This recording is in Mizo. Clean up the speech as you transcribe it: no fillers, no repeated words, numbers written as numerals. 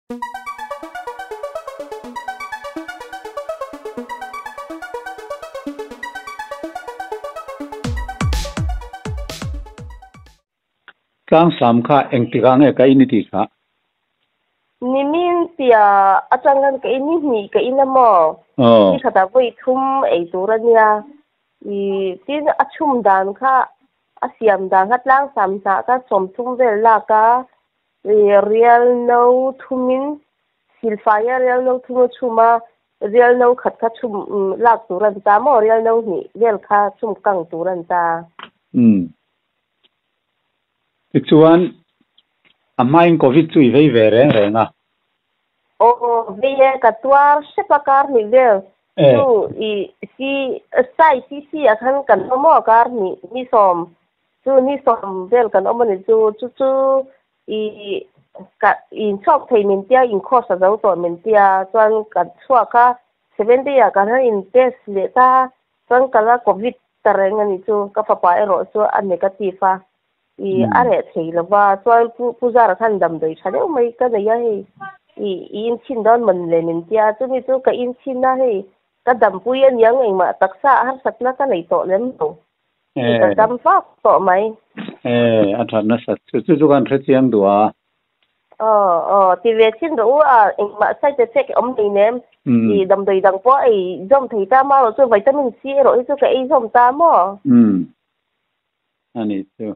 Tlang sam kha engtikah nge ka in i tih kha? Nimin piah atang khan ka in ni hnih ka in a maw? Aw. Ni khatah vawi thum ei tur a nia. I tin a chhum dan kha a siam dan kha tlang sam hnah kha 30 vel lak a rial no thumin silfaia rial no thum a chhum a, rial no khat kha chhum lak tur a ni ta maw? Rial no hnih vel kha chhum kang tur a ni ta. Umm. Tichuan, a hmain Covid chu i vei ve reng reng a. Aw, vei e, ka tuar hrep a kar hnih vel chu i si sai CC ah khan kan awm aw kar hnih ni sawm chu ni sawm vel kan awm a ni chu chu chu i ka inchhuak thei min tia inkhawsa zo tawh min tia chuan ka chhuak a 7 day ah kan han in test leh ta chuan ka la Covid ta reng a ni chu ka fapa erawh chu a negative a i a reh thei lo va chuan pu pu zara khan damdawi tha deuh mai ka nei a hei i i inchhin dawn mawn le min tia chumi chu ka inchhin a hei ka dampui a niang engmah taksa a harsatna ka nei tawh lem lo i ka dam vak tawh mai. E a that nasat chu chu chu kan hrechiang duh a. Aw aw ti ve chin rawh u a engmah side effect awm nei nem i damdawi dang pawh ei zawm thei ta maw chu vitamin C erawh hi chu ka ei zawm ta maw? Umm a ni chu.